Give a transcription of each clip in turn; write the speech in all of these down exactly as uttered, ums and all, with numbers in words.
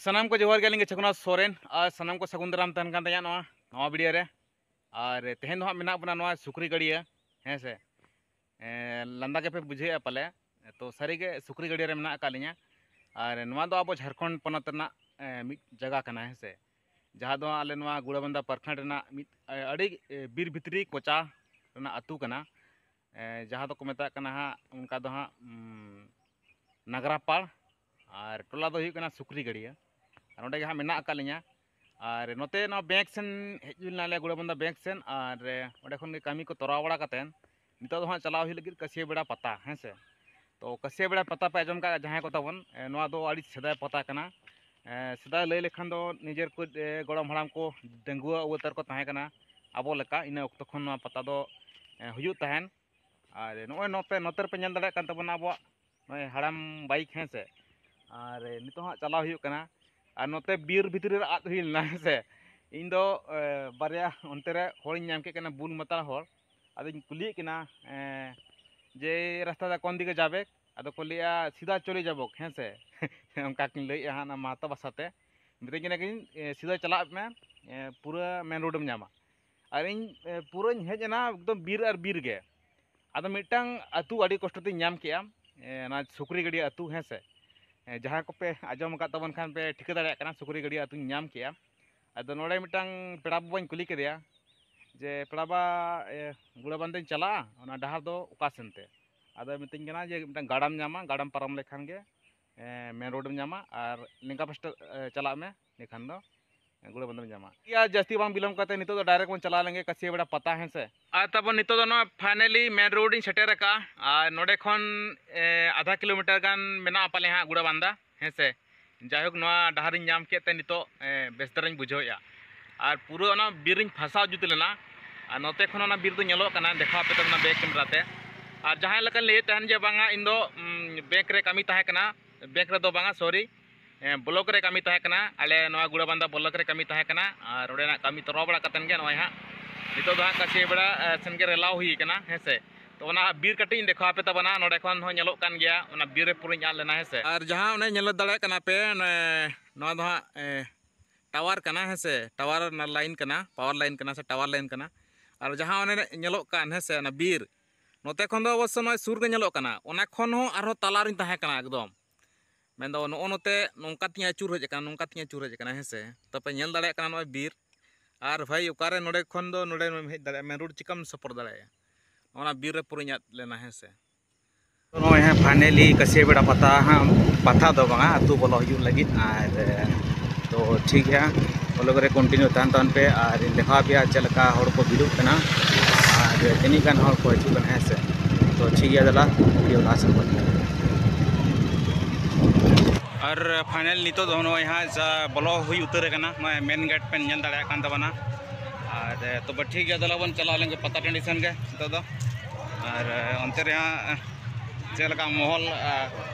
ᱥᱟᱱᱟᱢ ᱠᱚ ᱡᱚᱦᱟᱨ ᱜᱮ, ᱟᱹᱞᱤᱧ ᱜᱮ ᱪᱷᱚᱠᱩᱱᱟᱛᱷ ᱥᱚᱨᱮᱱ, ᱟᱨ ᱥᱟᱱᱟᱢ ᱠᱚ ᱥᱟᱹᱜᱩᱱ ᱫᱟᱨᱟᱢ ᱛᱟᱦᱮᱱ ᱠᱟᱱ ᱛᱟᱭᱟ ᱱᱚᱣᱟ ᱱᱟᱣᱟ ᱵᱷᱤᱰᱤᱭᱳ ᱨᱮ᱾ ᱟᱨ ᱛᱮᱦᱮᱧ ᱫᱚ ᱦᱟᱸᱜ ᱢᱮᱱᱟᱜ ᱵᱚᱱᱟ ᱱᱚᱣᱟ ᱥᱩᱠᱨᱤ ᱜᱟᱹᱰᱭᱟᱹ, ᱦᱮᱸ ᱥᱮ᱾ ᱮᱸ, ᱞᱟᱸᱫᱟ ᱜᱮᱯᱮ ᱵᱩᱡᱷᱟᱹᱣᱮᱫᱼᱟ ᱯᱟᱞᱮ, ᱛᱚ ᱥᱟᱹᱨᱤᱜᱮ ᱥᱩᱠᱨᱤ ᱜᱟᱹᱰᱭᱟᱹ ᱨᱮ ᱢᱮᱱᱟᱜ ᱟᱠᱟᱫ ᱞᱤᱧᱟ᱾ ᱟᱨ ᱱᱚᱣᱟ ᱫᱚ ᱟᱵᱚ ᱡᱷᱟᱲᱠᱷᱚᱸᱰ ᱯᱚᱱᱚᱛ ᱨᱮᱱᱟᱜ, ᱮᱸ, ᱢᱤᱫ ᱡᱟᱭᱜᱟ ᱠᱟᱱᱟ, ᱦᱮᱸ ᱥᱮ, ᱡᱟᱦᱟᱸ ᱫᱚ ᱟᱞᱮ ᱱᱚᱣᱟ ᱜᱩᱲᱟᱵᱟᱱᱫᱟ ᱯᱨᱚᱠᱷᱚᱸᱰ ᱨᱮᱱᱟᱜ ᱢᱤᱫ, ᱮᱸ, ᱟᱹᱰᱤ, ᱮᱸ, ᱵᱤᱨ ᱵᱷᱤᱛᱨᱤ ᱠᱚᱪᱟ ᱨᱮᱱᱟᱜ ᱟᱹᱛᱩ ᱠᱟᱱᱟ᱾ ᱮᱸ, ᱡᱟᱦᱟᱸ ᱫᱚᱠᱚ ᱢᱮᱛᱟᱜ ᱠᱟᱱᱟ ᱦᱟᱸᱜ, ᱚᱱᱠᱟ ᱫᱚ ᱦᱟᱸᱜ, ᱩᱢ, ᱱᱟᱜᱽᱨᱟᱯᱟᱲ, ᱟᱨ ᱴᱚᱞᱟ ᱫᱚ ᱦᱩᱭᱩᱜ ᱠᱟᱱᱟ ᱥᱩᱠᱨᱤ ᱜᱟᱹᱰᱭᱟᱹ᱾ ᱟᱨ ᱚᱸᱰᱮ ᱜᱮ ᱦᱟᱸᱜ ᱢᱮᱱᱟᱜ ᱟᱠᱟᱫ ᱞᱤᱧᱟ᱾ ᱟᱨ ᱱᱚᱛᱮ ᱱᱚᱣᱟ ᱵᱮᱝᱠ ᱥᱮᱱ ᱦᱮᱡ ᱦᱩᱭ ᱞᱮᱱᱟ, ᱟᱞᱮ ᱜᱩᱲᱟᱵᱟᱱᱫᱟ ᱵᱮᱝᱠ ᱥᱮᱱ, ᱟᱨ, ᱮ, ᱚᱸᱰᱮ ᱠᱷᱚᱱ ᱜᱮ ᱠᱟᱹᱢᱤ ᱠᱚ ᱛᱚᱨᱟᱣ ᱵᱟᱲᱟ ᱠᱟᱛᱮᱫ ᱱᱤᱛᱚᱜ ᱫᱚ ᱦᱟᱸᱜ ᱪᱟᱞᱟᱣ ᱦᱩᱭᱩᱜ ᱞᱟᱹᱜᱤᱫ ᱠᱟᱹᱥᱤᱭᱟᱹ ᱵᱮᱲᱟ ᱯᱟᱛᱟ, ᱦᱮᱸ ᱥᱮ᱾ ᱛᱚ ᱠᱟᱹᱥᱤᱭᱟᱹ ᱵᱮᱲᱟ ᱯᱟᱛᱟ ᱯᱮ ᱟᱸᱡᱚᱢ ᱠᱟᱜ ᱡᱟᱦᱟᱸᱭ ᱠᱚ ᱛᱟᱵᱚᱱ, ᱮ, ᱱᱚᱣᱟ ᱫᱚ ᱟᱹᱰᱤ ᱥᱮᱫᱟᱭ ᱯᱟᱛᱟ ᱠᱟᱱᱟ᱾ ᱮ, ᱥᱮᱫᱟᱭ ᱞᱟᱹᱭ ᱞᱮᱠᱷᱟᱱ ᱫᱚ ᱱᱤᱡᱮᱨ ᱠᱚ, ᱮ, ᱜᱚᱲᱚᱢ ᱦᱟᱲᱟᱢ ᱠᱚ ᱰᱟᱺᱜᱩᱣᱟᱹ ᱩᱛᱟᱹᱨ ᱠᱚ ᱛᱟᱦᱮᱸ ᱠᱟᱱᱟ ᱟᱵᱚ ᱞᱮᱠᱟ, ᱤᱱᱟᱹ ᱚᱠᱛᱚ ᱠᱷᱚᱱ ᱱᱚᱣᱟ ᱯᱟᱛᱟ ᱫᱚ, ᱮ, ᱦᱩᱭᱩᱜ ᱛᱟᱦᱮᱱ᱾ ᱟᱨ ᱱᱚᱜᱼᱚᱭ ᱱᱚᱛᱮ, ᱱᱚᱛᱮ ᱨᱮᱯᱮ ᱧᱮᱞ ᱫᱟᱲᱮᱭᱟᱜ ᱠᱟᱱ ᱛᱟᱵᱚᱱᱟ ᱟᱵᱚᱣᱟᱜ ᱱᱚᱜᱼᱚᱭ ᱦᱟᱲᱟᱢ ᱵᱟᱭᱤᱠ, ᱦᱮᱸ ᱥᱮ᱾ ᱟᱨ ᱱᱤᱛᱚᱜ ᱦᱟᱸᱜ ᱪᱟᱞᱟᱣ ᱦᱩᱭᱩᱜ ᱠᱟᱱᱟ᱾ ᱟᱨ ᱱᱚᱛᱮ ᱵᱤᱨ ᱵᱷᱤᱛᱨᱤ ᱨᱮ ᱟᱫ ᱦᱩᱭ ᱞᱮᱱᱟ, ᱦᱮᱸ ᱥᱮ᱾ ᱤᱧ ᱫᱚ, ᱮ, ᱵᱟᱨᱭᱟ ᱚᱱᱛᱮ ᱨᱮ ᱦᱚᱲᱤᱧ ᱧᱟᱢ ᱠᱮᱫ ᱠᱤᱱᱟ, ᱵᱩᱞ ᱢᱟᱛᱟᱞ ᱦᱚᱲ᱾ ᱟᱫᱚᱧ ᱠᱩᱞᱤᱭᱮᱫ ᱠᱤᱱᱟ, ᱮ, ᱡᱮ, "ᱨᱟᱥᱛᱟ ᱫᱚ ᱠᱚᱱ ᱫᱤᱠᱮ ᱡᱟᱵᱮ?" ᱟᱫᱚ ᱠᱚ ᱞᱟᱹᱭᱮᱫᱼᱟ, "ᱥᱤᱫᱟ ᱪᱚᱞᱮ ᱡᱟᱵᱚᱠ", ᱦᱮᱸ ᱥᱮ᱾ ᱚᱱᱠᱟ ᱠᱤᱱ ᱞᱟᱹᱭᱮᱫᱼᱟ ᱦᱟᱸᱜ ᱚᱱᱟ ᱢᱟᱦᱟᱛᱚ ᱵᱷᱟᱥᱟ ᱛᱮ᱾ ᱢᱮᱛᱟᱹᱧ ᱠᱟᱱᱟ ᱠᱤᱱ, ᱮ, "ᱥᱤᱫᱟ ᱪᱟᱞᱟᱜ ᱢᱮ, ᱮ, ᱯᱩᱨᱟᱹ ᱢᱮᱱ ᱨᱳᱰ ᱮᱢ ᱧᱟᱢᱟ᱾" ᱟᱨ ᱤᱧ, ᱮ, ᱯᱩᱨᱟᱹᱧ ᱦᱮᱡ ᱮᱱᱟ ᱮᱠᱫᱚᱢ ᱵᱤᱨ ᱟᱨ ᱵᱤᱨ ᱜᱮ᱾ ᱟᱫᱚ ᱢᱤᱫᱴᱟᱝ ᱟᱹᱛᱩ ᱟᱹᱰᱤ ᱠᱚᱥᱴᱚ ᱛᱤᱧ ᱧᱟᱢ ᱠᱮᱜᱼᱟ, ᱮ, ᱚᱱᱟ ᱥᱩᱠᱨᱤ ᱜᱟᱹᱰᱭᱟᱹ ᱟᱹᱛᱩ, ᱦᱮᱸ ᱥᱮ᱾ ᱮ, ᱡᱟᱦᱟᱸᱭ ᱠᱚᱯᱮ ᱟᱸᱡᱚᱢ ᱟᱠᱟᱫ ᱛᱟᱵᱚᱱ ᱠᱷᱟᱱ ᱯᱮ ᱴᱷᱤᱠᱟᱹ ᱫᱟᱲᱮᱭᱟᱜ ᱠᱟᱱᱟ, ᱥᱩᱠᱨᱤ ᱜᱟᱹᱰᱭᱟᱹ ᱟᱹᱛᱩᱧ ᱧᱟᱢ ᱠᱮᱜᱼᱟ᱾ ᱟᱫᱚ ᱱᱚᱰᱮ ᱢᱤᱫᱴᱟᱝ ᱯᱮᱲᱟ ᱵᱟᱵᱟᱧ ᱠᱩᱞᱤ ᱠᱮᱫᱮᱭᱟ ᱡᱮ, "ᱯᱮᱲᱟ ᱵᱟ, ᱮ, ᱜᱩᱲᱟᱵᱟᱱᱫᱟᱧ ᱪᱟᱞᱟᱜᱼᱟ, ᱚᱱᱟ ᱰᱟᱦᱟᱨ ᱫᱚ ᱚᱠᱟ ᱥᱮᱱ ᱛᱮ?" ᱟᱫᱚᱭ ᱢᱤᱛᱟᱹᱧ ᱠᱟᱱᱟ ᱡᱮ, "ᱢᱤᱫᱴᱟᱝ ᱜᱟᱰᱟᱢ ᱧᱟᱢᱟ, ᱜᱟᱰᱟᱢ ᱯᱟᱨᱚᱢ ᱞᱮᱠᱷᱟᱱ ᱜᱮ, ᱮ, ᱢᱮᱱ ᱨᱳᱰ ᱮᱢ ᱧᱟᱢᱟ, ᱟᱨ ᱞᱮᱸᱜᱟ ᱯᱟᱥᱴᱟ, ᱮ, ᱪᱟᱞᱟᱜ ᱢᱮ, ᱤᱱᱟᱹᱠᱷᱟᱱ ᱫᱚ ᱜᱩᱲᱟᱵᱟᱱᱫᱟᱢ ᱧᱟᱢᱟ᱾" ᱭᱟ, ᱡᱟᱹᱥᱛᱤ ᱵᱟᱝ ᱵᱤᱞᱚᱢ ᱠᱟᱛᱮ ᱱᱤᱛᱚᱜ ᱫᱚ ᱰᱟᱭᱨᱮᱠᱴ ᱵᱚᱱ ᱪᱟᱞᱟᱣ ᱞᱮᱱᱜᱮ ᱠᱟᱹᱥᱤᱭᱟᱹ ᱵᱮᱲᱟ ᱯᱟᱛᱟ, ᱦᱮᱸ ᱥᱮ᱾ ᱟᱨ ᱛᱟᱵᱚᱱ ᱱᱤᱛᱚᱜ ᱫᱚ ᱱᱚᱣᱟ ᱯᱷᱟᱭᱱᱟᱞᱤ ᱢᱮᱱ ᱨᱳᱰ ᱤᱧ ᱥᱮᱴᱮᱨ ᱟᱠᱟᱫᱼᱟ, ᱟᱨ ᱱᱚᱰᱮ ᱠᱷᱚᱱ, ᱮ, ᱟᱫᱷᱟ ᱠᱤᱞᱳᱢᱤᱴᱟᱨ ᱜᱟᱱ ᱢᱮᱱᱟᱜᱼᱟ ᱯᱟᱞᱮ ᱦᱟᱸᱜ ᱜᱩᱲᱟᱵᱟᱱᱫᱟ, ᱦᱮᱸ ᱥᱮ᱾ ᱡᱟᱭᱦᱳᱠ, ᱱᱚᱣᱟ ᱰᱟᱦᱟᱨᱤᱧ ᱧᱟᱢ ᱠᱮᱫ ᱛᱮ ᱱᱤᱛᱚᱜ, ᱮ, ᱵᱮᱥ ᱫᱷᱟᱨᱟᱧ ᱵᱩᱡᱷᱟᱹᱣᱮᱫᱼᱟ᱾ ᱟᱨ ᱯᱩᱨᱟᱹ ᱚᱱᱟ ᱵᱤᱨ ᱨᱤᱧ ᱯᱷᱟᱥᱟᱣ ᱡᱩᱛ ᱞᱮᱱᱟ᱾ ᱟᱨ ᱱᱚᱛᱮ ᱠᱷᱚᱱ ᱚᱱᱟ ᱵᱤᱨ ᱫᱚ ᱧᱮᱞᱚᱜ ᱠᱟᱱᱟ, ᱫᱮᱠᱷᱟᱣ ᱟᱯᱮ ᱛᱟᱵᱚᱱᱟ ᱵᱮᱠ ᱠᱮᱢᱮᱨᱟ ᱛᱮ᱾ ᱟᱨ ᱡᱟᱦᱟᱸᱭ ᱞᱮᱠᱟᱧ ᱞᱟᱹᱭᱮᱫ ᱛᱟᱦᱮᱱ ᱡᱮ ᱵᱟᱝᱟ, ᱤᱧ ᱫᱚ, ᱩᱢ, ᱵᱮᱝᱠ ᱨᱮ ᱠᱟᱹᱢᱤ ᱛᱟᱦᱮᱸ ᱠᱟᱱᱟ, ᱵᱮᱝᱠ ᱨᱮᱫᱚ ᱵᱟᱝᱟ, ᱥᱚᱨᱤ, ᱮ, ᱵᱞᱚᱠ ᱨᱮ ᱠᱟᱹᱢᱤ ᱛᱟᱦᱮᱸ ᱠᱟᱱᱟ᱾ ᱟᱞᱮ ᱱᱚᱣᱟ ᱜᱩᱲᱟᱵᱟᱱᱫᱟ ᱵᱞᱚᱠ ᱨᱮ ᱠᱟᱹᱢᱤ ᱛᱟᱦᱮᱸ ᱠᱟᱱᱟ᱾ ᱟᱨ ᱚᱸᱰᱮᱱᱟᱜ ᱠᱟᱹᱢᱤ ᱛᱚᱨᱟᱣ ᱵᱟᱲᱟ ᱠᱟᱛᱮᱫ ᱜᱮ ᱱᱚᱜᱼᱚᱭ ᱦᱟᱸᱜ ᱱᱤᱛᱚᱜ ᱫᱚ ᱦᱟᱸᱜ ᱠᱟᱹᱥᱤᱭᱟᱹ ᱵᱮᱲᱟ, ᱮ, ᱥᱮᱱ ᱜᱮ ᱨᱮᱞᱟᱣ ᱦᱩᱭ ᱠᱟᱱᱟ, ᱦᱮᱸ ᱥᱮ᱾ ᱚᱱᱟ ᱵᱤᱨ ᱠᱟᱹᱴᱤᱡ ᱤᱧ ᱫᱮᱠᱷᱟᱣ ᱟᱯᱮ ᱛᱟᱵᱚᱱᱟ᱾ ᱱᱚᱰᱮ ᱠᱷᱚᱱ ᱦᱚᱸ ᱧᱮᱞᱚᱜ ᱠᱟᱱ ᱜᱮᱭᱟ, ᱚᱱᱟ ᱵᱤᱨ ᱨᱮ ᱯᱩᱨᱟᱹᱧ ᱟᱫ ᱞᱮᱱᱟ, ᱦᱮᱸ ᱥᱮ᱾ ᱟᱨ ᱡᱟᱦᱟᱸ ᱚᱱᱮ ᱧᱮᱞ ᱫᱟᱲᱮᱭᱟᱜ ᱠᱟᱱᱟ ᱯᱮ, ᱚᱱᱮ, ᱱᱚᱣᱟ ᱫᱚ ᱦᱟᱸᱜ, ᱮ, ᱴᱟᱣᱟᱨ ᱠᱟᱱᱟ, ᱦᱮᱸ ᱥᱮ, ᱴᱟᱣᱟᱨ ᱨᱮᱱᱟᱜ ᱞᱟᱭᱤᱱ ᱠᱟᱱᱟ, ᱯᱟᱣᱟᱨ ᱞᱟᱭᱤᱱ ᱠᱟᱱᱟ ᱥᱮ ᱴᱟᱣᱟᱨ ᱞᱟᱭᱤᱱ ᱠᱟᱱᱟ᱾ ᱟᱨ ᱡᱟᱦᱟᱸ ᱚᱱᱮ ᱧᱮᱞᱚᱜ ᱠᱟᱱ, ᱦᱮᱸ ᱥᱮ, ᱚᱱᱟ ᱵᱤᱨ, ᱱᱚᱛᱮ ᱠᱷᱚᱱ ᱫᱚ ᱚᱵᱚᱥᱥᱚ ᱱᱚᱜᱼᱚᱭ ᱥᱩᱨ ᱜᱮ ᱧᱮᱞᱚᱜ ᱠᱟᱱᱟ, ᱚᱱᱟ ᱠᱷᱚᱱ ᱦᱚᱸ ᱟᱨᱦᱚᱸ ᱛᱟᱞᱟ ᱨᱤᱧ ᱛᱟᱦᱮᱸ ᱠᱟᱱᱟ ᱮᱠᱫᱚᱢ᱾ ᱢᱮᱱᱫᱚ ᱱᱚᱜᱼᱚ ᱱᱚᱛᱮ ᱱᱚᱝᱠᱟ ᱛᱤᱧ ᱟᱹᱪᱩᱨ ᱦᱮᱡ ᱟᱠᱟᱱᱟ, ᱱᱚᱝᱠᱟ ᱛᱤᱧ ᱟᱹᱪᱩᱨ ᱦᱮᱡ ᱟᱠᱟᱱᱟ, ᱦᱮᱸ ᱥᱮ᱾ ᱛᱟᱯᱮ ᱧᱮᱞ ᱫᱟᱲᱮᱭᱟᱜ ᱠᱟᱱᱟ ᱱᱚᱜᱼᱚᱭ ᱵᱤᱨ᱾ ᱟᱨ ᱵᱷᱟᱭ, ᱚᱠᱟᱨᱮ ᱱᱚᱰᱮ ᱠᱷᱚᱱ ᱫᱚ ᱱᱚᱰᱮᱢ ᱦᱮᱡ ᱫᱟᱲᱮᱭᱟᱜᱼᱟ, ᱢᱮᱱ ᱨᱳᱰ ᱪᱤᱠᱟᱢ ᱥᱚᱯᱚᱨ ᱫᱟᱲᱮᱭᱟᱜᱼᱟ? ᱚᱱᱟ ᱵᱤᱨ ᱨᱮ ᱯᱩᱨᱟᱹᱧ ᱟᱫ ᱞᱮᱱᱟ, ᱦᱮᱸ ᱥᱮ᱾ ᱱᱚᱜᱼᱚᱭ ᱦᱟᱸᱜ finally ᱠᱟᱹᱥᱤᱭᱟᱹ ᱵᱮᱲᱟ ᱯᱟᱛᱟ ᱦᱟᱸᱜ, ᱯᱟᱛᱟ ᱫᱚ ᱵᱟᱝᱟ, ᱟᱹᱛᱩ ᱵᱚᱞᱚ ᱦᱩᱭᱩᱜ ᱞᱟᱹᱜᱤᱫ᱾ ᱟᱨ, ᱛᱚ, ᱴᱷᱤᱠ ᱜᱮᱭᱟ, vlog ᱨᱮ continue ᱛᱟᱦᱮᱱ ᱛᱟᱵᱚᱱ ᱯᱮ᱾ ᱟᱨ ᱤᱧ ᱫᱮᱠᱷᱟᱣ ᱟᱯᱮᱭᱟ ᱪᱮᱫ ᱞᱮᱠᱟ ᱦᱚᱲ ᱠᱚ ᱵᱷᱤᱲᱚᱜ ᱠᱟᱱᱟ ᱟᱨ ᱛᱤᱱᱟᱹᱜ ᱜᱟᱱ ᱦᱚᱲ ᱠᱚ ᱦᱤᱡᱩᱜ ᱠᱟᱱᱟ, ᱦᱮᱸ ᱥᱮ᱾ ᱛᱚ, ᱴᱷᱤᱠ ᱜᱮᱭᱟ, ᱫᱮᱞᱟ video ᱞᱟᱦᱟ ᱥᱮᱫ ᱵᱚᱱ᱾ ᱟᱨ final ᱱᱤᱛᱚᱜ ᱫᱚ ᱱᱚᱜᱼᱚᱭ ᱦᱟᱸᱜ ᱡᱟ ᱵᱚᱞᱚ ᱦᱩᱭ ᱩᱛᱟᱹᱨ ᱟᱠᱟᱱᱟ, ᱱᱚᱜᱼᱚᱭ main gate ᱯᱮ ᱧᱮᱞ ᱫᱟᱲᱮᱭᱟᱜ ᱠᱟᱱ ᱛᱟᱵᱚᱱᱟ᱾ ᱟᱨ, ᱛᱚᱵᱮ ᱴᱷᱤᱠ ᱜᱮᱭᱟ, ᱫᱮᱞᱟ ᱵᱚᱱ ᱪᱟᱞᱟᱣ ᱞᱮᱱ ᱜᱮ ᱯᱟᱛᱟ ᱴᱟᱺᱰᱤ ᱥᱮᱱ ᱜᱮ ᱱᱤᱛᱚᱜ ᱫᱚ᱾ ᱟᱨ, ᱚᱱᱛᱮ ᱨᱮ ᱦᱟᱸᱜ ᱪᱮᱫ ᱞᱮᱠᱟ ᱢᱚᱦᱚᱞ, ᱟ,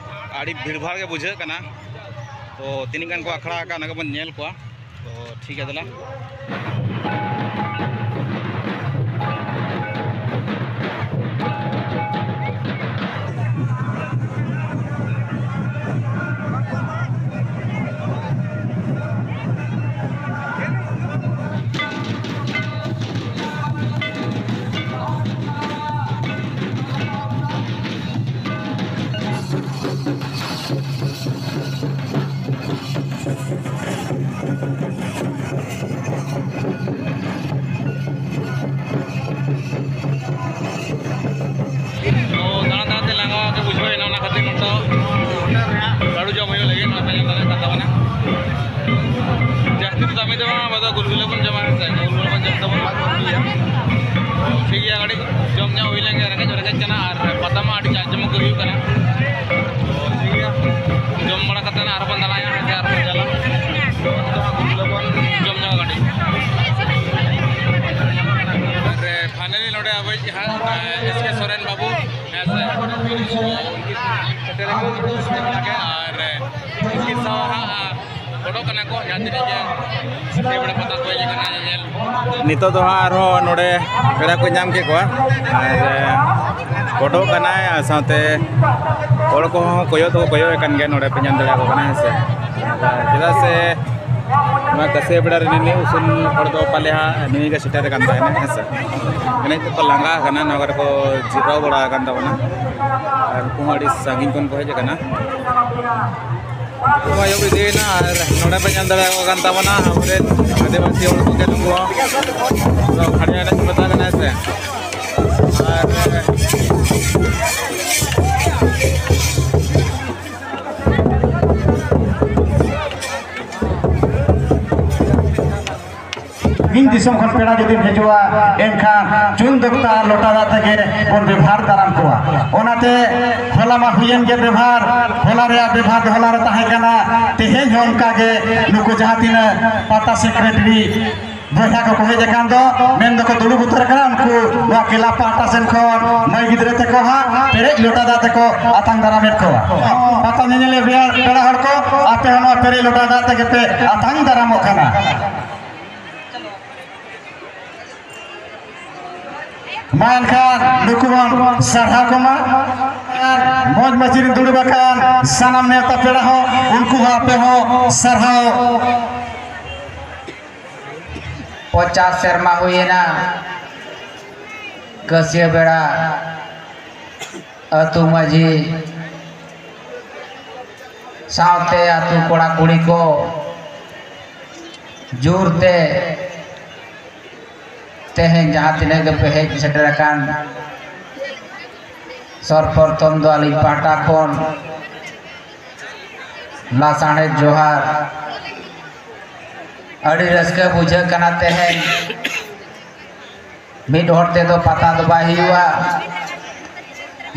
ᱟᱹᱰᱤ ᱵᱷᱤᱲ ᱵᱷᱟᱲ ᱜᱮ ᱵᱩᱡᱷᱟᱹᱜ ᱠᱟᱱᱟ᱾ ᱛᱚ, ᱛᱤᱱᱟᱹᱜ ᱜᱟᱱ ᱠᱚ ᱟᱠᱷᱲᱟ ᱟᱠᱟᱱ, ᱚᱱᱟ ᱜᱮᱵᱚᱱ ᱧᱮᱞ ᱠᱚᱣᱟ᱾ ᱛᱚ, ᱴᱷᱤᱠ ᱜᱮᱭᱟ, ᱫᱮᱞᱟ᱾ ᱛᱚ, ᱫᱟᱬᱟ ᱫᱟᱬᱟ ᱛᱮ ᱞᱟᱸᱜᱟ ᱜᱮ ᱵᱩᱡᱷᱟᱹᱣ ᱮᱱᱟ, ᱚᱱᱟ ᱠᱷᱟᱹᱛᱤᱨ ᱱᱤᱛᱚᱜ ᱦᱳᱴᱮᱞ ᱨᱮ ᱦᱟᱸᱜ ᱞᱟᱹᱰᱩ ᱡᱚᱢ ᱦᱩᱭᱩᱜ ᱞᱟᱹᱜᱤᱫ, ᱱᱚᱣᱟ ᱯᱮ ᱧᱮᱞ ᱫᱟᱲᱮᱭᱟᱜ ᱠᱟᱱ ᱛᱟᱵᱚᱱᱟ᱾ ᱡᱟᱹᱥᱛᱤ ᱫᱚ ᱫᱟᱢᱤ ᱫᱚ ᱵᱟᱝ, ᱟᱵᱚ ᱫᱚ ᱜᱩᱞᱜᱩᱞᱟ ᱵᱚᱱ ᱡᱚᱢᱟ, ᱦᱮᱸ ᱥᱮ? ᱜᱩᱞᱜᱩᱞᱟ ᱵᱚᱱ ᱡᱚᱢ ᱛᱟᱵᱚᱱ ᱢᱟ, ᱴᱷᱤᱠ ᱜᱮᱭᱟ᱾ ᱴᱷᱤᱠ ᱜᱮᱭᱟ, ᱠᱟᱹᱴᱤᱡ ᱡᱚᱢ ᱧᱚᱜ ᱦᱩᱭ ᱞᱮᱱ ᱜᱮ, ᱨᱮᱸᱜᱮᱡ ᱦᱚᱸ ᱨᱮᱸᱜᱮᱡ ᱠᱟᱱᱟ ᱟᱨ ᱯᱟᱛᱟ ᱢᱟ ᱟᱹᱰᱤ ᱡᱟᱠ ᱡᱚᱢᱚᱠ ᱜᱮ ᱦᱩᱭᱩᱜ ᱠᱟᱱᱟ᱾ ᱛᱚ, ᱴᱷᱤᱠ ᱜᱮᱭᱟ, ᱡᱚᱢ ᱵᱟᱲᱟ ᱠᱟᱛᱮ ᱟᱨᱦᱚᱸ ᱵᱚᱱ ᱫᱟᱬᱟᱭᱟ, ᱦᱮᱸ ᱥᱮ? ᱟᱨᱦᱚᱸ ᱵᱚᱱ ᱧᱮᱞᱟ᱾ ᱱᱤᱛᱚᱜ ᱫᱚ ᱦᱟᱸᱜ ᱜᱩᱞᱜᱩᱞᱟ ᱵᱚᱱ ᱡᱚᱢ ᱧᱚᱜᱟ ᱠᱟᱹᱴᱤᱡ᱾ ᱟᱨ finally ᱱᱚᱰᱮ ᱟᱵᱚᱭᱤᱡ ᱦᱟᱸᱜ, ᱮᱥ ᱠᱮ ᱥᱚᱨᱮᱱ ᱵᱟᱹᱵᱩ, ᱦᱮᱸ ᱥᱮ, ᱥᱮᱴᱮᱨ ᱟᱠᱟᱱᱟ᱾ ᱟᱨ ᱩᱱᱠᱤᱱ ᱥᱟᱶ ᱦᱟᱸᱜ ᱚᱰᱚᱠ ᱠᱟᱱᱟ ᱠᱚ ᱱᱤᱛᱚᱜ ᱫᱚ ᱦᱟᱸᱜ ᱟᱨᱦᱚᱸ ᱱᱚᱰᱮ ᱯᱮᱲᱟ ᱠᱚ ᱧᱟᱢ ᱠᱮᱫ ᱠᱚᱣᱟ ᱟᱨ ᱯᱷᱳᱴᱳᱜ ᱠᱟᱱᱟᱭ, ᱟᱨ ᱥᱟᱶᱛᱮ ᱦᱚᱲ ᱠᱚᱦᱚᱸ ᱠᱚᱭᱚᱜ ᱫᱚᱠᱚ ᱠᱚᱭᱚᱜ ᱮ ᱠᱟᱱ ᱜᱮᱭᱟ᱾ ᱱᱚᱰᱮ ᱯᱮ ᱧᱟᱢ ᱫᱟᱲᱮᱭᱟᱠᱚ ᱠᱟᱱᱟ, ᱦᱮᱸ ᱥᱮ? ᱪᱮᱫᱟᱜ ᱥᱮ ᱱᱚᱣᱟ ᱠᱟᱹᱥᱤᱭᱟᱹ ᱵᱮᱲᱟ ᱨᱮ ᱱᱤᱱᱟᱹᱜ ᱩᱥᱩᱞ ᱦᱚᱲ ᱫᱚ ᱯᱟᱞᱮ ᱦᱟᱸᱜ ᱱᱩᱭ ᱜᱮ ᱥᱮᱴᱮᱨ ᱟᱠᱟᱱ ᱛᱟᱦᱮᱱᱟ, ᱦᱮᱸ ᱥᱮ? ᱮᱱᱮᱡ ᱛᱮᱠᱚ ᱞᱟᱸᱜᱟ ᱟᱠᱟᱱᱟ, ᱱᱚᱣᱟ ᱠᱚᱨᱮ ᱠᱚ ᱡᱤᱨᱟᱹᱣ ᱵᱟᱲᱟ ᱟᱠᱟᱱ ᱛᱟᱵᱚᱱᱟ᱾ ᱟᱨ ᱩᱱᱠᱩ ᱦᱚᱸ ᱟᱹᱰᱤ ᱥᱟᱺᱜᱤᱧ ᱠᱷᱚᱱ ᱠᱚ ᱦᱮᱡ ᱟᱠᱟᱱᱟ᱾ ᱩᱱᱠᱩ ᱦᱚᱸ ᱟᱹᱭᱩᱵ ᱤᱫᱤᱭᱮᱱᱟ ᱟᱨ ᱱᱚᱰᱮ ᱯᱮ ᱧᱮᱞ ᱫᱟᱲᱮᱭᱟᱠᱚ ᱠᱟᱱ ᱛᱟᱵᱚᱱᱟ ᱟᱵᱚᱨᱮᱱ ᱟᱹᱫᱤᱵᱟᱹᱥᱤ ᱦᱚᱲ ᱠᱚᱜᱮ ᱱᱩᱠᱩ ᱦᱚᱸ᱾ ᱟᱫᱚ ᱠᱷᱟᱲᱭᱟ ᱮᱱᱮᱡ ᱠᱚ ᱢᱮᱛᱟᱜ ᱠᱟᱱᱟ, ᱦᱮᱸ ᱥᱮ? ᱟᱨ ᱢᱤᱫ ᱫᱤᱥᱚᱢ ᱠᱷᱚᱱ ᱯᱮᱲᱟ ᱡᱩᱫᱤᱢ ᱦᱤᱡᱩᱜᱼᱟ, ᱮᱱᱠᱷᱟᱱ ᱪᱩᱱ ᱫᱚᱠᱛᱟ ᱟᱨ ᱞᱚᱴᱟ ᱫᱟᱜ ᱛᱮᱜᱮ ᱵᱚᱱ ᱵᱮᱵᱷᱟᱨ ᱫᱟᱨᱟᱢ ᱠᱚᱣᱟ᱾ ᱚᱱᱟᱛᱮ ᱦᱚᱞᱟ ᱢᱟ ᱦᱩᱭᱮᱱ ᱜᱮ ᱵᱮᱵᱷᱟᱨ, ᱦᱚᱞᱟ ᱨᱮᱭᱟᱜ ᱵᱮᱵᱷᱟᱨ ᱫᱚ ᱦᱚᱞᱟ ᱨᱮ ᱛᱟᱦᱮᱸ ᱠᱟᱱᱟ᱾ ᱛᱮᱦᱮᱧ ᱦᱚᱸ ᱚᱱᱠᱟ ᱜᱮ ᱱᱩᱠᱩ ᱡᱟᱦᱟᱸ ᱛᱤᱱᱟᱹᱜ ᱯᱟᱛᱟ ᱥᱮᱠᱨᱮᱴᱟᱨᱤ ᱵᱚᱭᱦᱟ ᱠᱚᱠᱚ ᱦᱮᱡ ᱟᱠᱟᱱ ᱫᱚ, ᱢᱮᱱ ᱫᱚᱠᱚ ᱫᱩᱲᱩᱵ ᱩᱛᱟᱹᱨ ᱟᱠᱟᱱᱟ᱾ ᱩᱱᱠᱩ ᱱᱚᱣᱟ ᱠᱞᱟᱵᱽ ᱯᱟᱦᱴᱟ ᱥᱮᱱ ᱠᱷᱚᱱ ᱢᱟᱹᱭ ᱜᱤᱫᱽᱨᱟᱹ ᱛᱮᱠᱚ ᱦᱟᱸᱜ ᱯᱮᱨᱮᱡ ᱞᱚᱴᱟ ᱫᱟᱜ ᱛᱮᱠᱚ ᱟᱛᱟᱝ ᱫᱟᱨᱟᱢᱮᱫ ᱠᱚᱣᱟ᱾ ᱯᱟᱛᱟ ᱧᱮᱧᱮᱞᱤᱭᱟᱹ ᱯᱮᱲᱟ ᱦᱚᱲ ᱠᱚ, ᱟᱯᱮ ᱦᱚᱸ ᱱᱚᱣᱟ ᱯᱮᱨᱮᱡ ᱞᱚᱴᱟ ᱫᱟᱜ ᱛᱮᱜᱮ ᱯᱮ ᱟᱛᱟᱝ ᱫᱟᱨᱟᱢᱚᱜ ᱠᱟᱱᱟ᱾ ᱢᱟ ᱮᱱᱠᱷᱟᱱ ᱱᱩᱠᱩ ᱵᱚᱱ ᱥᱟᱨᱦᱟᱣ ᱠᱚᱢᱟ᱾ ᱟᱨ ᱢᱚᱡᱽ ᱢᱟᱹᱪᱤ ᱨᱮ ᱫᱩᱲᱩᱵ ᱟᱠᱟᱱ ᱥᱟᱱᱟᱢ ᱱᱮᱣᱛᱟ ᱯᱮᱲᱟ ᱦᱚᱸ, ᱩᱱᱠᱩ ᱦᱚᱸ ᱟᱯᱮ ᱦᱚᱸ ᱥᱟᱨᱦᱟᱣ᱾ ᱯᱚᱪᱟᱥ ᱥᱮᱨᱢᱟ ᱦᱩᱭᱮᱱᱟ ᱠᱟᱹᱥᱤᱭᱟᱹ ᱵᱮᱲᱟ ᱟᱹᱛᱩ ᱢᱟᱹᱡᱷᱤ ᱥᱟᱶᱛᱮ ᱟᱹᱛᱩ ᱠᱚᱲᱟ ᱠᱩᱲᱤ ᱠᱚ ᱡᱳᱨ ᱛᱮ ᱛᱮᱦᱮᱧ ᱡᱟᱦᱟᱸ ᱛᱤᱱᱟᱹᱜ ᱜᱮᱯᱮ ᱦᱮᱡ ᱥᱮᱴᱮᱨ ᱟᱠᱟᱱ, ᱥᱚᱨᱵᱚᱯᱨᱚᱛᱷᱚᱢ ᱫᱚ ᱟᱹᱞᱤᱧ ᱯᱟᱦᱴᱟ ᱠᱷᱚᱱ ᱞᱟᱥᱟᱲᱦᱮᱫ ᱡᱚᱦᱟᱨ᱾ ᱟᱹᱰᱤ ᱨᱟᱹᱥᱠᱟᱹ ᱵᱩᱡᱷᱟᱹᱜ ᱠᱟᱱᱟ ᱛᱮᱦᱮᱧ᱾ ᱢᱤᱫ ᱦᱚᱲ ᱛᱮᱫᱚ ᱯᱟᱛᱟ ᱫᱚ ᱵᱟᱭ ᱦᱩᱭᱩᱜᱼᱟ,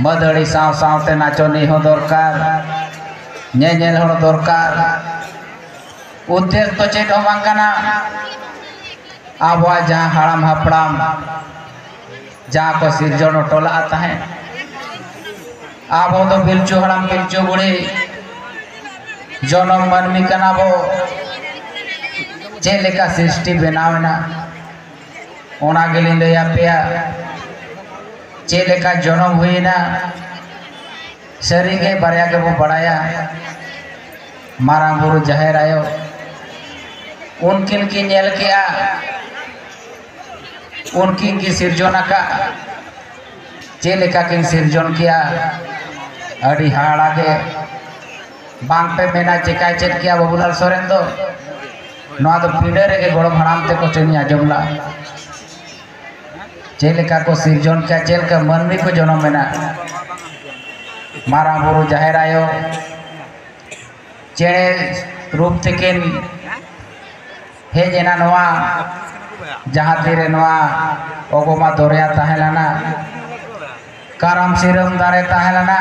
ᱢᱟᱹᱫᱟᱹᱲᱤ ᱥᱟᱶ ᱥᱟᱶᱛᱮ ᱱᱟᱪᱚᱱᱤ ᱦᱚᱸ ᱫᱚᱨᱠᱟᱨ, ᱧᱮᱧᱮᱞ ᱦᱚᱲ ᱫᱚᱨᱠᱟᱨ᱾ ᱩᱫᱽᱫᱮᱥ ᱫᱚ ᱪᱮᱫ ᱦᱚᱸ ᱵᱟᱝ ᱠᱟᱱᱟ, ᱟᱵᱚᱣᱟᱜ ᱡᱟᱦᱟᱸ ᱦᱟᱲᱟᱢ ᱦᱟᱯᱲᱟᱢ ᱡᱟᱦᱟᱸ ᱠᱚ ᱥᱤᱨᱡᱚᱱ ᱦᱚᱴᱚ ᱞᱟᱜᱼᱟ ᱛᱟᱦᱮᱸᱫ, ᱟᱵᱚ ᱫᱚ ᱯᱤᱞᱪᱩ ᱦᱟᱲᱟᱢ ᱯᱤᱞᱪᱩ ᱵᱩᱲᱦᱤ ᱡᱚᱱᱚᱢ ᱢᱟᱹᱱᱢᱤ ᱠᱟᱱᱟ ᱵᱚ᱾ ᱪᱮᱫ ᱞᱮᱠᱟ ᱥᱨᱤᱥᱴᱤ ᱵᱮᱱᱟᱣ ᱮᱱᱟ, ᱚᱱᱟ ᱜᱮᱞᱤᱧ ᱞᱟᱹᱭ ᱟᱯᱮᱭᱟ᱾ ᱪᱮᱫ ᱞᱮᱠᱟ ᱡᱚᱱᱚᱢ ᱦᱩᱭᱮᱱᱟ, ᱥᱟᱹᱨᱤᱜᱮ ᱵᱟᱨᱭᱟ ᱜᱮᱵᱚ ᱵᱟᱲᱟᱭᱟ, ᱢᱟᱨᱟᱝ ᱵᱩᱨᱩ, ᱡᱟᱦᱮᱨ ᱟᱭᱳ᱾ ᱩᱱᱠᱤᱱ ᱠᱤᱱ ᱧᱮᱞ ᱠᱮᱜᱼᱟ, ᱩᱱᱠᱤᱱ ᱠᱤᱱ ᱥᱤᱨᱡᱚᱱ ᱟᱠᱟᱫ᱾ ᱪᱮᱫ ᱞᱮᱠᱟ ᱠᱤᱱ ᱥᱤᱨᱡᱚᱱ ᱠᱮᱜᱼᱟ, ᱟᱹᱰᱤ ᱦᱟᱦᱟᱲᱟ ᱜᱮ᱾ ᱵᱟᱝ ᱯᱮ ᱢᱮᱱᱟ ᱪᱮᱠᱟᱭ ᱪᱮᱫ ᱠᱮᱜᱼᱟ ᱵᱟᱹᱵᱩᱞᱟᱞ ᱥᱚᱨᱮᱱ ᱫᱚ? ᱱᱚᱣᱟ ᱫᱚ ᱯᱤᱸᱰᱟᱹ ᱨᱮᱜᱮ ᱜᱚᱲᱚᱢ ᱦᱟᱲᱟᱢ ᱛᱮᱠᱚ ᱴᱷᱮᱱᱤᱧ ᱟᱸᱡᱚᱢ ᱞᱟᱜᱼᱟ᱾ ᱪᱮᱫ ᱞᱮᱠᱟ ᱠᱚ ᱥᱤᱨᱡᱚᱱ ᱠᱮᱜᱼᱟ, ᱪᱮᱫ ᱞᱮᱠᱟ ᱢᱟᱹᱱᱢᱤ ᱠᱚ ᱡᱚᱱᱚᱢ ᱮᱱᱟ, ᱢᱟᱨᱟᱝ ᱵᱩᱨᱩ, ᱡᱟᱦᱮᱨ ᱟᱭᱳ, ᱪᱮᱬᱮ ᱨᱩᱯ ᱛᱮᱠᱤᱱ ᱦᱮᱡ ᱮᱱᱟ ᱱᱚᱣᱟ, ᱡᱟᱦᱟᱸ ᱛᱤᱨᱮ ᱱᱚᱣᱟ ᱚᱜᱚᱢᱟ ᱫᱚᱨᱭᱟ ᱛᱟᱦᱮᱸ ᱞᱮᱱᱟ, ᱠᱟᱨᱟᱢ ᱥᱤᱨᱟᱹᱢ ᱫᱟᱨᱮ ᱛᱟᱦᱮᱸ ᱞᱮᱱᱟ,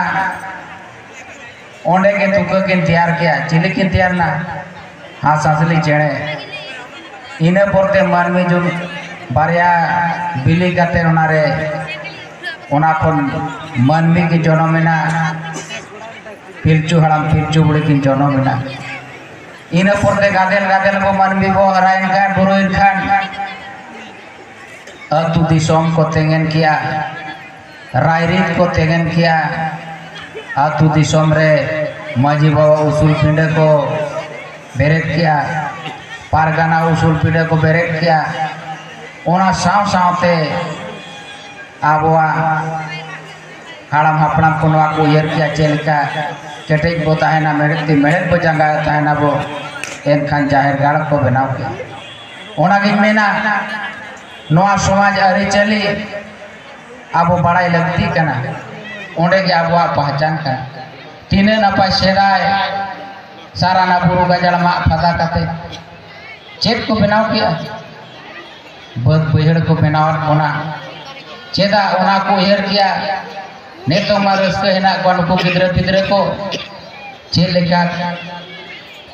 ᱚᱸᱰᱮ ᱜᱮ ᱛᱩᱠᱟᱹ ᱠᱤᱱ ᱛᱮᱭᱟᱨ ᱠᱮᱜᱼᱟ᱾ ᱪᱤᱞᱤ ᱠᱤᱱ ᱛᱮᱭᱟᱨ ᱮᱱᱟ? ᱦᱟᱸᱥ ᱦᱟᱸᱥᱞᱤ ᱪᱮᱬᱮ᱾ ᱤᱱᱟᱹ ᱯᱚᱨᱛᱮ ᱢᱟᱹᱱᱢᱤ ᱡᱩᱜᱽ ᱵᱟᱨᱭᱟ ᱵᱤᱞᱤ ᱠᱟᱛᱮ ᱚᱱᱟᱨᱮ, ᱚᱱᱟ ᱠᱷᱚᱱ ᱢᱟᱹᱱᱢᱤ ᱠᱤᱱ ᱡᱚᱱᱚᱢ ᱮᱱᱟ, ᱯᱤᱞᱪᱩ ᱦᱟᱲᱟᱢ ᱯᱤᱞᱪᱩ ᱵᱩᱲᱦᱤ ᱠᱤᱱ ᱡᱚᱱᱚᱢ ᱮᱱᱟ᱾ ᱤᱱᱟᱹ ᱯᱚᱨᱛᱮ ᱜᱟᱫᱮᱞ ᱜᱟᱫᱮᱞ ᱠᱚ ᱢᱟᱹᱱᱢᱤ ᱵᱚ ᱦᱟᱨᱟᱭᱮᱱ ᱠᱷᱟᱱ, ᱵᱩᱨᱩᱭᱮᱱ ᱠᱷᱟᱱ, ᱟᱹᱛᱩ ᱫᱤᱥᱚᱢ ᱠᱚ ᱛᱮᱸᱜᱮᱱ ᱠᱮᱜᱼᱟ, ᱨᱟᱭᱨᱤᱛ ᱠᱚ ᱛᱮᱸᱜᱮᱱ ᱠᱮᱜᱼᱟ, ᱟᱹᱛᱩ ᱫᱤᱥᱚᱢ ᱨᱮ ᱢᱟᱹᱡᱷᱤ ᱵᱟᱵᱟ ᱩᱥᱩᱞ ᱯᱤᱸᱰᱟᱹ ᱠᱚ ᱵᱮᱨᱮᱫ ᱠᱮᱜᱼᱟ, ᱯᱟᱨᱜᱟᱱᱟ ᱩᱥᱩᱞ ᱯᱤᱸᱰᱟᱹ ᱠᱚ ᱵᱮᱨᱮᱫ ᱠᱮᱜᱼᱟ᱾ ᱚᱱᱟ ᱥᱟᱶ ᱥᱟᱶᱛᱮ ᱟᱵᱚᱣᱟᱜ ᱦᱟᱲᱟᱢ ᱦᱟᱯᱲᱟᱢ ᱠᱚ ᱱᱚᱣᱟ ᱠᱚ ᱩᱭᱦᱟᱹᱨ ᱠᱮᱜᱼᱟ, ᱪᱮᱫ ᱞᱮᱠᱟ ᱠᱮᱴᱮᱡ ᱵᱚ ᱛᱟᱦᱮᱱᱟ, ᱢᱮᱲᱦᱮᱫ ᱛᱤ ᱢᱮᱲᱦᱮᱫ ᱵᱚ ᱡᱟᱸᱜᱟᱭᱟ ᱛᱟᱦᱮᱱᱟ ᱵᱚ, ᱮᱱᱠᱷᱟᱱ ᱡᱟᱦᱮᱨ ᱜᱟᱲ ᱠᱚ ᱵᱮᱱᱟᱣ ᱠᱮᱜᱼᱟ᱾ ᱚᱱᱟᱜᱤᱧ ᱢᱮᱱᱟ, ᱱᱚᱣᱟ ᱥᱚᱢᱟᱡᱽ ᱟᱹᱨᱤᱪᱟᱹᱞᱤ ᱟᱵᱚ ᱵᱟᱲᱟᱭ ᱞᱟᱹᱠᱛᱤ ᱠᱟᱱᱟ᱾ ᱚᱸᱰᱮ ᱜᱮ ᱟᱵᱚᱣᱟᱜ ᱯᱟᱦᱪᱟᱱ ᱠᱟᱱᱟ᱾ ᱛᱤᱱᱟᱹᱜ ᱱᱟᱯᱟᱭ ᱥᱮᱫᱟᱭ ᱥᱟᱨᱟᱱᱟ ᱵᱩᱨᱩ ᱜᱟᱡᱟᱲ ᱢᱟᱜ ᱯᱷᱟᱫᱟ ᱠᱟᱛᱮ ᱪᱮᱫ ᱠᱚ ᱵᱮᱱᱟᱣ ᱠᱮᱜᱼᱟ? ᱵᱟᱹᱫᱽ ᱵᱟᱹᱭᱦᱟᱹᱲ ᱠᱚ ᱵᱮᱱᱟᱣᱟᱫ ᱵᱚᱱᱟ᱾ ᱪᱮᱫᱟᱜ ᱚᱱᱟ ᱠᱚ ᱩᱭᱦᱟᱹᱨ ᱠᱮᱜᱼᱟ? ᱱᱤᱛᱚᱜ ᱢᱟ ᱨᱟᱹᱥᱠᱟᱹ ᱦᱮᱱᱟᱜ ᱠᱚᱣᱟ ᱱᱩᱠᱩ ᱜᱤᱫᱽᱨᱟᱹ ᱯᱤᱫᱽᱨᱟᱹ ᱠᱚ᱾ ᱪᱮᱫ ᱞᱮᱠᱟ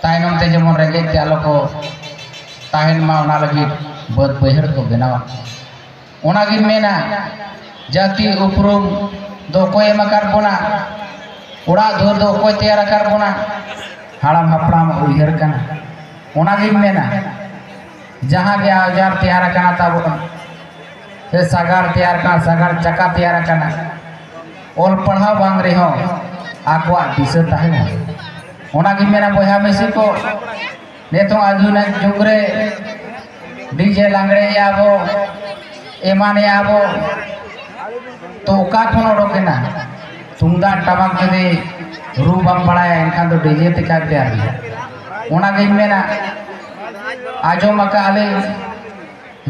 ᱛᱟᱭᱱᱚᱢ ᱛᱮ ᱡᱮᱢᱚᱱ ᱨᱮᱸᱜᱮᱡ ᱛᱮ ᱟᱞᱚ ᱠᱚ ᱛᱟᱦᱮᱱ ᱢᱟ, ᱚᱱᱟ ᱞᱟᱹᱜᱤᱫ ᱵᱟᱹᱫᱽ ᱵᱟᱹᱭᱦᱟᱹᱲ ᱠᱚ ᱵᱮᱱᱟᱣᱟ᱾ ᱚᱱᱟᱜᱤᱧ ᱢᱮᱱᱟ, ᱡᱟᱹᱛᱤ ᱩᱯᱨᱩᱢ ᱫᱚ ᱚᱠᱚᱭ ᱮᱢ ᱟᱠᱟᱫ ᱵᱚᱱᱟ? ᱚᱲᱟᱜ ᱫᱩᱣᱟᱹᱨ ᱫᱚ ᱚᱠᱚᱭ ᱛᱮᱭᱟᱨ ᱟᱠᱟᱫ ᱵᱚᱱᱟ? ᱦᱟᱲᱟᱢ ᱦᱟᱯᱲᱟᱢ ᱩᱭᱦᱟᱹᱨ ᱠᱟᱱᱟ᱾ ᱚᱱᱟᱜᱤᱧ ᱢᱮᱱᱟ, ᱡᱟᱦᱟᱸ ᱜᱮ ᱟᱣᱡᱟᱨ ᱛᱮᱭᱟᱨ ᱟᱠᱟᱱᱟ ᱛᱟᱵᱚᱱ, ᱥᱮ ᱥᱟᱜᱟᱲ ᱛᱮᱭᱟᱨ ᱟᱠᱟᱱᱟ, ᱥᱟᱜᱟᱲ ᱪᱟᱠᱟ ᱛᱮᱭᱟᱨ ᱟᱠᱟᱱᱟ, ᱚᱞ ᱯᱟᱲᱦᱟᱣ ᱵᱟᱝ ᱨᱮᱦᱚᱸ ᱟᱠᱚᱣᱟᱜ ᱫᱤᱥᱟᱹ ᱛᱟᱦᱮᱱᱟ᱾ ᱚᱱᱟᱜᱤᱧ ᱢᱮᱱᱟ ᱵᱚᱭᱦᱟ ᱢᱤᱥᱤ ᱠᱚ, ᱱᱤᱛᱚᱝ ᱟᱫᱷᱩᱱᱤᱠ ᱡᱩᱜᱽ ᱨᱮ ᱰᱤᱡᱮ ᱞᱟᱜᱽᱲᱮ ᱮᱫᱼᱟ ᱵᱚ, ᱮᱢᱟᱱ ᱮᱫᱼᱟ ᱵᱚ, ᱛᱚ ᱚᱠᱟ ᱠᱷᱚᱱ ᱚᱰᱚᱠ ᱮᱱᱟ? ᱛᱩᱢᱫᱟᱜ ᱴᱟᱢᱟᱠ ᱡᱩᱫᱤ ᱨᱩ ᱵᱟᱢ ᱵᱟᱲᱟᱭᱟ, ᱮᱱᱠᱷᱟᱱ ᱫᱚ ᱰᱤᱡᱮ ᱛᱮ ᱪᱤᱠᱟᱹ ᱛᱮᱭᱟᱨ ᱮᱱᱟ? ᱚᱱᱟᱜᱤᱧ ᱢᱮᱱᱟ, ᱟᱸᱡᱚᱢ ᱟᱠᱟᱫᱼᱟ ᱞᱤᱧ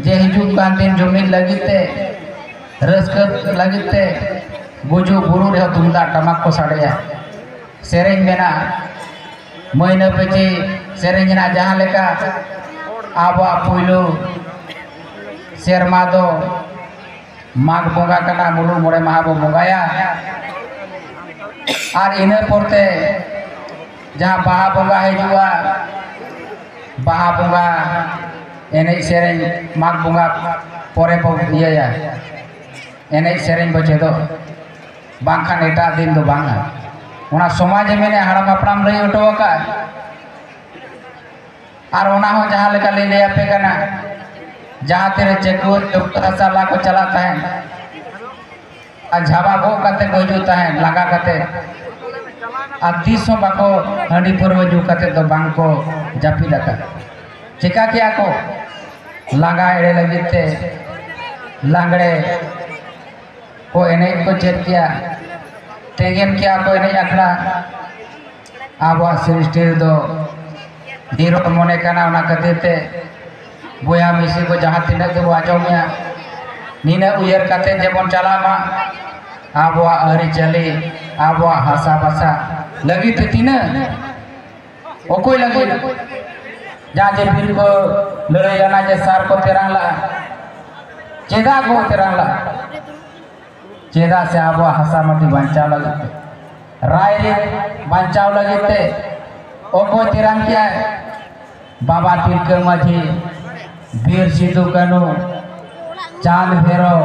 ᱡᱮ ᱦᱤᱡᱩᱜ ᱠᱟᱱ ᱫᱤᱱ ᱡᱩᱢᱤᱫ ᱞᱟᱹᱜᱤᱫ ᱛᱮ, ᱨᱟᱹᱥᱠᱟᱹ ᱞᱟᱹᱜᱤᱫ ᱛᱮ, ᱜᱩᱡᱩᱜ ᱵᱩᱨᱩ ᱨᱮᱦᱚᱸ ᱛᱩᱢᱫᱟᱜ ᱴᱟᱢᱟᱠ ᱠᱚ ᱥᱟᱰᱮᱭᱟ, ᱥᱮᱨᱮᱧ ᱢᱮᱱᱟᱜᱼᱟ᱾ ᱢᱟᱹᱭᱱᱟᱹ ᱯᱤᱪᱷᱤ ᱥᱮᱨᱮᱧ ᱨᱮᱱᱟᱜ ᱡᱟᱦᱟᱸ ᱞᱮᱠᱟ ᱟᱵᱚᱣᱟᱜ ᱯᱩᱭᱞᱩ ᱥᱮᱨᱢᱟ ᱫᱚ ᱢᱟᱜᱽ ᱵᱚᱸᱜᱟ ᱠᱟᱱᱟ, ᱢᱩᱞᱩᱜ ᱢᱚᱬᱮ ᱢᱟᱦᱟ ᱵᱚ ᱵᱚᱸᱜᱟᱭᱟ᱾ ᱟᱨ ᱤᱱᱟᱹ ᱯᱚᱨᱛᱮ ᱡᱟᱦᱟᱸ ᱵᱟᱦᱟ ᱵᱚᱸᱜᱟ ᱦᱤᱡᱩᱜᱼᱟ, ᱵᱟᱦᱟ ᱵᱚᱸᱜᱟ ᱮᱱᱮᱡ ᱥᱮᱨᱮᱧ ᱢᱟᱜᱽ ᱵᱚᱸᱜᱟ ᱯᱚᱨᱮ ᱵᱚ ᱤᱭᱟᱹᱭᱟ, ᱮᱱᱮᱡ ᱥᱮᱨᱮᱧ ᱵᱚ ᱪᱮᱫᱚᱜ, ᱵᱟᱝᱠᱷᱟᱱ ᱮᱴᱟᱜ ᱫᱤᱱ ᱫᱚ ᱵᱟᱝᱟ᱾ ᱚᱱᱟ ᱥᱚᱢᱟᱡᱽ ᱮ ᱢᱮᱱᱮᱫ, ᱦᱟᱲᱟᱢ ᱦᱟᱯᱲᱟᱢ ᱞᱟᱹᱭ ᱦᱚᱴᱚ ᱟᱠᱟᱫ᱾ ᱟᱨ ᱚᱱᱟ ᱦᱚᱸ ᱡᱟᱦᱟᱸ ᱞᱮᱠᱟ ᱞᱤᱧ ᱞᱟᱹᱭ ᱟᱯᱮ ᱠᱟᱱᱟ, ᱡᱟᱦᱟᱸ ᱛᱤᱨᱮ ᱪᱟᱹᱠᱩᱣᱟᱹ ᱰᱚᱠᱴᱚᱨ ᱥᱟᱞᱟ ᱠᱚ ᱪᱟᱞᱟᱜ ᱛᱟᱦᱮᱸᱫ, ᱟᱨ ᱡᱷᱟᱵᱟ ᱜᱚᱜ ᱠᱟᱛᱮ ᱠᱚ ᱦᱤᱡᱩᱜ ᱛᱟᱦᱮᱸᱫ ᱞᱟᱸᱜᱟ ᱠᱟᱛᱮ, ᱟᱨ ᱛᱤᱥ ᱦᱚᱸ ᱵᱟᱠᱚ, ᱦᱟᱺᱰᱤ ᱯᱟᱹᱨᱣᱟᱹ ᱧᱩ ᱠᱟᱛᱮ ᱫᱚ ᱵᱟᱝ ᱠᱚ ᱡᱟᱹᱯᱤᱫ ᱟᱠᱟᱫ᱾ ᱪᱮᱠᱟ ᱠᱮᱜᱼᱟ ᱠᱚ? ᱞᱟᱸᱜᱟ ᱮᱲᱮ ᱞᱟᱹᱜᱤᱫ ᱛᱮ ᱞᱟᱜᱽᱲᱮ ᱠᱚ ᱮᱱᱮᱡ ᱠᱚ ᱪᱮᱫ ᱠᱮᱜᱼᱟ, ᱛᱮᱸᱜᱮᱱ ᱠᱮᱜᱼᱟ ᱠᱚ ᱮᱱᱮᱡ ᱟᱠᱷᱲᱟ᱾ ᱟᱵᱚᱣᱟᱜ ᱥᱨᱤᱥᱴᱤ ᱨᱮᱫᱚ ᱱᱤᱨᱚᱲ ᱢᱚᱱᱮ ᱠᱟᱱᱟ, ᱚᱱᱟ ᱠᱷᱟᱹᱛᱤᱨ ᱛᱮ ᱵᱚᱭᱦᱟ ᱢᱤᱥᱤ ᱠᱚ ᱡᱟᱦᱟᱸ ᱛᱤᱱᱟᱹᱜ ᱜᱮᱵᱚ ᱟᱸᱡᱚᱢᱮᱜᱼᱟ, ᱱᱤᱱᱟᱹᱜ ᱩᱭᱦᱟᱹᱨ ᱠᱟᱛᱮ ᱡᱮᱢᱚᱱ ᱪᱟᱞᱟᱜ ᱢᱟ ᱟᱵᱚᱣᱟᱜ ᱟᱹᱨᱤᱪᱟᱹᱞᱤ, ᱟᱵᱚᱣᱟᱜ ᱦᱟᱥᱟ ᱵᱷᱟᱥᱟ ᱞᱟᱹᱜᱤᱫ ᱛᱮ ᱛᱤᱱᱟᱹᱜ, ᱚᱠᱚᱭ ᱞᱟᱹᱜᱤᱫ? ᱡᱟᱦᱟᱸ ᱡᱮ ᱵᱤᱨ ᱠᱚ ᱞᱟᱹᱲᱦᱟᱹᱭ ᱞᱮᱱᱟ, ᱡᱮ ᱥᱟᱨ ᱠᱚ ᱛᱮᱨᱟᱝ ᱞᱟᱜᱼᱟ, ᱪᱮᱫᱟᱜ ᱠᱚ ᱛᱮᱨᱟᱝ ᱞᱟᱜᱼᱟ? ᱪᱮᱫᱟᱜ ᱥᱮ ᱟᱵᱚᱣᱟᱜ ᱦᱟᱥᱟ ᱢᱟᱹᱴᱤ ᱵᱟᱧᱪᱟᱣ ᱞᱟᱹᱜᱤᱫ ᱛᱮ, ᱨᱟᱭᱨᱤᱛ ᱵᱟᱧᱪᱟᱣ ᱞᱟᱹᱜᱤᱫ ᱛᱮ ᱚᱠᱚᱭ ᱛᱮᱨᱟᱝ ᱠᱮᱜᱼᱟᱭ? ᱵᱟᱵᱟ ᱛᱤᱞᱠᱟᱹ ᱢᱟᱹᱡᱷᱤ, ᱵᱤᱨ ᱥᱤᱫᱩ ᱠᱟᱹᱱᱩ, ᱪᱟᱸᱫᱽ ᱵᱷᱮᱨᱚ,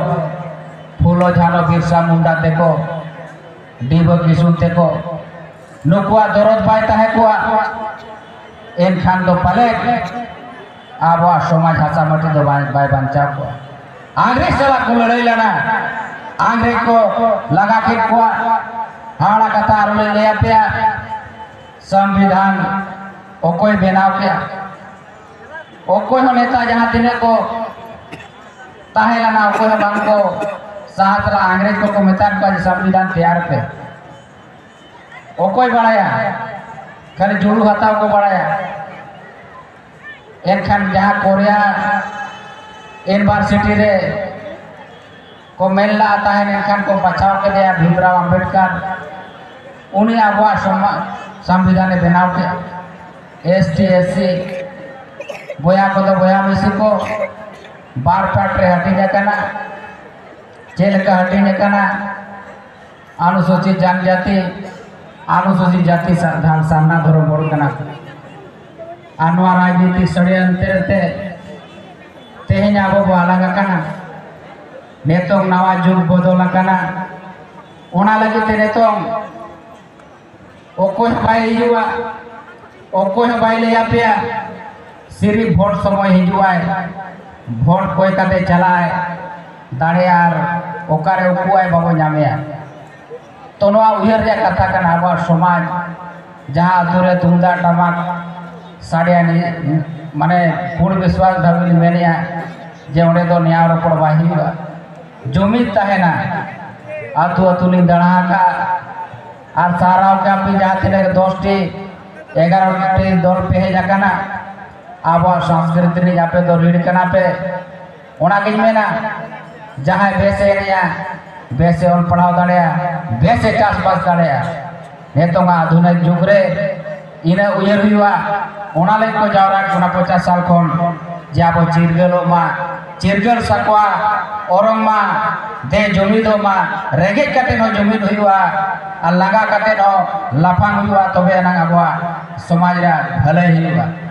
ᱯᱷᱩᱞᱳ ᱡᱷᱟᱱᱚ, ᱵᱤᱨᱥᱟ ᱢᱩᱱᱰᱟ ᱛᱮᱠᱚ, ᱰᱤᱵᱟᱹ ᱠᱤᱥᱩᱱ ᱛᱮᱠᱚ, ᱱᱩᱠᱩᱣᱟᱜ ᱫᱚᱨᱚᱫ ᱵᱟᱭ ᱛᱟᱦᱮᱸ ᱠᱚᱜᱼᱟ, ᱮᱱᱠᱷᱟᱱ ᱫᱚ ᱯᱟᱞᱮᱫ ᱟᱵᱚᱣᱟᱜ ᱥᱚᱢᱟᱡᱽ ᱦᱟᱥᱟ ᱢᱟᱹᱴᱤ ᱫᱚ ᱵᱟᱭ ᱵᱟᱭ ᱵᱟᱧᱪᱟᱣ ᱠᱚᱜᱼᱟ᱾ ᱟᱝᱨᱮᱡᱽ ᱥᱟᱞᱟᱜ ᱠᱚ ᱞᱟᱹᱲᱦᱟᱹᱭ ᱞᱮᱱᱟ, ᱟᱝᱨᱮᱡᱽ ᱠᱚ ᱞᱟᱜᱟ ᱠᱮᱫ ᱠᱚᱣᱟ᱾ ᱦᱟᱦᱟᱲᱟ ᱠᱟᱛᱷᱟ ᱟᱨᱚ ᱞᱤᱧ ᱞᱟᱹᱭ ᱟᱯᱮᱭᱟ, ᱥᱚᱝᱵᱤᱫᱷᱟᱱ ᱚᱠᱚᱭ ᱵᱮᱱᱟᱣ ᱠᱮᱫᱼᱟ? ᱚᱠᱚᱭ ᱦᱚᱸ ᱱᱮᱛᱟ ᱡᱟᱦᱟᱸ ᱛᱤᱱᱟᱹᱜ ᱠᱚ ᱛᱟᱦᱮᱸ ᱞᱮᱱᱟ, ᱚᱠᱚᱭ ᱦᱚᱸ ᱵᱟᱝ ᱠᱚ ᱥᱟᱦᱟᱛ ᱞᱮᱫᱼᱟ᱾ ᱟᱝᱨᱮᱡᱽ ᱠᱚᱠᱚ ᱢᱮᱛᱟᱫ ᱠᱚᱣᱟ ᱡᱮ ᱥᱚᱝᱵᱤᱫᱷᱟᱱ ᱛᱮᱭᱟᱨ ᱯᱮ᱾ ᱚᱠᱚᱭ ᱵᱟᱲᱟᱭᱟ? ᱠᱷᱟᱹᱞᱤ ᱡᱩᱲᱩ ᱦᱟᱛᱟᱣ ᱠᱚ ᱵᱟᱲᱟᱭᱟ᱾ ᱮᱱᱠᱷᱟᱱ ᱡᱟᱦᱟᱸ ᱠᱳᱨᱤᱭᱟ ᱤᱭᱩᱱᱤᱵᱷᱟᱨᱥᱤᱴᱤ ᱨᱮ ᱠᱚ ᱢᱮᱱ ᱞᱟᱜᱼᱟ ᱛᱟᱦᱮᱸ, ᱮᱱᱠᱷᱟᱱ ᱠᱚ ᱵᱟᱪᱷᱟᱣ ᱠᱮᱫᱮᱭᱟ ᱵᱷᱤᱢᱨᱟᱣ ᱟᱢᱵᱮᱰᱠᱟᱨ᱾ ᱩᱱᱤ ᱟᱵᱚᱣᱟᱜ ᱥᱚᱢᱟ-, ᱥᱚᱝᱵᱤᱫᱷᱟᱱᱮ ᱵᱮᱱᱟᱣ ᱠᱮᱫᱼᱟ᱾ ᱮᱥ ᱴᱤ, ᱮᱥ ᱥᱤ ᱵᱚᱭᱦᱟ ᱠᱚᱫᱚ ᱵᱚᱭᱦᱟ ᱢᱤᱥᱤ ᱠᱚ ᱵᱟᱨ ᱯᱟᱴ ᱨᱮ ᱦᱟᱹᱴᱤᱧ ᱟᱠᱟᱱᱟ᱾ ᱪᱮᱫ ᱞᱮᱠᱟ ᱦᱟᱹᱴᱤᱧ ᱟᱠᱟᱱᱟ? ᱚᱱᱩᱥᱩᱪᱤᱛ ᱡᱟᱱᱡᱟᱛᱤ, ᱚᱱᱩᱥᱩᱪᱤᱛ ᱡᱟᱛᱤ ᱥᱟ-, ᱫᱷᱟ-, ᱥᱟᱨᱱᱟ ᱫᱷᱚᱨᱚᱢ ᱦᱚᱲ ᱠᱟᱱᱟ ᱠᱚ᱾ ᱟᱨ ᱱᱚᱣᱟ ᱨᱟᱡᱽᱱᱤᱛᱤ ᱥᱟᱹᱲᱤᱭᱟᱹᱱᱛᱨᱚ ᱛᱮ ᱛᱮᱦᱮᱧ ᱟᱵᱚ ᱵᱚ ᱟᱞᱟᱜ ᱟᱠᱟᱱᱟ᱾ ᱱᱤᱛᱚᱝ ᱱᱟᱣᱟ ᱡᱩᱜᱽ ᱵᱚᱫᱚᱞ ᱟᱠᱟᱱᱟ᱾ ᱚᱱᱟ ᱞᱟᱹᱜᱤᱫ ᱛᱮ ᱱᱤᱛᱚᱝ ᱚᱠᱚᱭ ᱦᱚᱸ ᱵᱟᱭ ᱦᱤᱡᱩᱜᱼᱟ, ᱚᱠᱚᱭ ᱦᱚᱸ ᱵᱟᱭ ᱞᱟᱹᱭ ᱟᱯᱮᱭᱟ᱾ ᱥᱤᱨᱤᱯ ᱵᱷᱳᱴ ᱥᱚᱢᱚᱭ ᱦᱤᱡᱩᱜᱼᱟᱭ, ᱵᱷᱳᱴ ᱠᱚᱭ ᱠᱟᱛᱮ ᱪᱟᱞᱟᱜᱼᱟᱭ, ᱫᱟᱲᱮᱭᱟᱜᱼᱟ ᱟᱨ ᱚᱠᱟᱨᱮ ᱩᱠᱩᱜᱼᱟᱭ ᱵᱟᱵᱚ ᱧᱟᱢᱮᱭᱟ᱾ ᱛᱚ ᱱᱚᱣᱟ ᱩᱭᱦᱟᱹᱨ ᱨᱮᱭᱟᱜ ᱠᱟᱛᱷᱟ ᱠᱟᱱᱟ, ᱟᱵᱚᱣᱟᱜ ᱥᱚᱢᱟᱡᱽ ᱡᱟᱦᱟᱸ ᱟᱛᱳ ᱨᱮ ᱛᱩᱢᱫᱟᱜ ᱴᱟᱢᱟᱠ ᱥᱟᱰᱮᱭᱟ, ᱢᱟᱱᱮ ᱠᱩᱲ ᱵᱤᱥᱣᱟᱥ ᱫᱷᱟᱹᱵᱤᱡ ᱞᱤᱧ ᱢᱮᱱᱮᱫᱼᱟ ᱡᱮ ᱚᱸᱰᱮ ᱫᱚ ᱱᱮᱭᱟᱣ ᱨᱚᱯᱚᱲ ᱵᱟᱭ ᱦᱩᱭᱩᱜᱼᱟ, ᱡᱩᱢᱤᱫ ᱛᱟᱦᱮᱱᱟ᱾ ᱟᱛᱳ ᱟᱛᱳ ᱞᱤᱧ ᱫᱟᱬᱟ ᱟᱠᱟᱫᱼᱟ ᱟᱨ ᱥᱟᱨᱟᱣ ᱠᱟᱜ ᱯᱮ ᱡᱟᱦᱟᱸ ᱛᱤᱱᱟᱹᱜ ᱜᱮ ᱫᱚᱥ ᱴᱤ ᱮᱜᱟᱨᱚ ᱴᱤ ᱫᱚᱞ ᱯᱮ ᱦᱮᱡ ᱟᱠᱟᱱᱟ, ᱟᱵᱚᱣᱟᱜ ᱥᱚᱝᱥᱠᱨᱤᱛᱤ ᱨᱤᱱᱤᱡ ᱟᱯᱮ ᱫᱚ ᱨᱤᱲ ᱠᱟᱱᱟ ᱯᱮ᱾ ᱚᱱᱟᱜᱤᱧ ᱢᱮᱱᱟ, ᱡᱟᱦᱟᱸᱭ ᱵᱮᱥᱮ ᱮᱱᱮᱡᱼᱟ, ᱵᱮᱥᱮ ᱚᱞ ᱯᱟᱲᱦᱟᱣ ᱫᱟᱲᱮᱭᱟᱜᱼᱟ, ᱵᱮᱥᱮ ᱪᱟᱥᱵᱟᱥ ᱫᱟᱲᱮᱭᱟᱜᱼᱟ, ᱱᱤᱛᱚᱝ ᱟᱜ ᱟᱫᱷᱩᱱᱤᱠ ᱡᱩᱜᱽ ᱨᱮ ᱤᱱᱟᱹ ᱩᱭᱦᱟᱹᱨ ᱦᱩᱭᱩᱜᱼᱟ᱾ ᱚᱱᱟ ᱞᱟᱹᱜᱤᱫ ᱠᱚ ᱡᱟᱣᱨᱟ ᱠᱟᱱᱟ ᱯᱚᱪᱟᱥ ᱥᱟᱞ ᱠᱷᱚᱱ, ᱡᱮ ᱟᱵᱚ ᱪᱤᱨᱜᱟᱹᱞᱚᱜ ᱢᱟ, ᱪᱤᱨᱜᱟᱹᱞ ᱥᱟᱠᱣᱟ ᱚᱨᱚᱝ ᱢᱟ, ᱫᱮ ᱡᱩᱢᱤᱫᱚᱜ ᱢᱟ, ᱨᱮᱸᱜᱮᱡ ᱠᱟᱛᱮ ᱦᱚᱸ ᱡᱩᱢᱤᱫ ᱦᱩᱭᱩᱜᱼᱟ ᱟᱨ ᱞᱟᱸᱜᱟ ᱠᱟᱛᱮ ᱦᱚᱸ ᱞᱟᱯᱷᱟᱝ ᱦᱩᱭᱩᱜᱼᱟ, ᱛᱚᱵᱮ ᱟᱱᱟᱝ ᱟᱵᱚᱣᱟᱜ ᱥᱚᱢᱟᱡᱽ ᱨᱮᱭᱟᱜ ᱵᱷᱟᱹᱞᱟᱹᱭ ᱦᱩᱭᱩᱜᱼᱟ᱾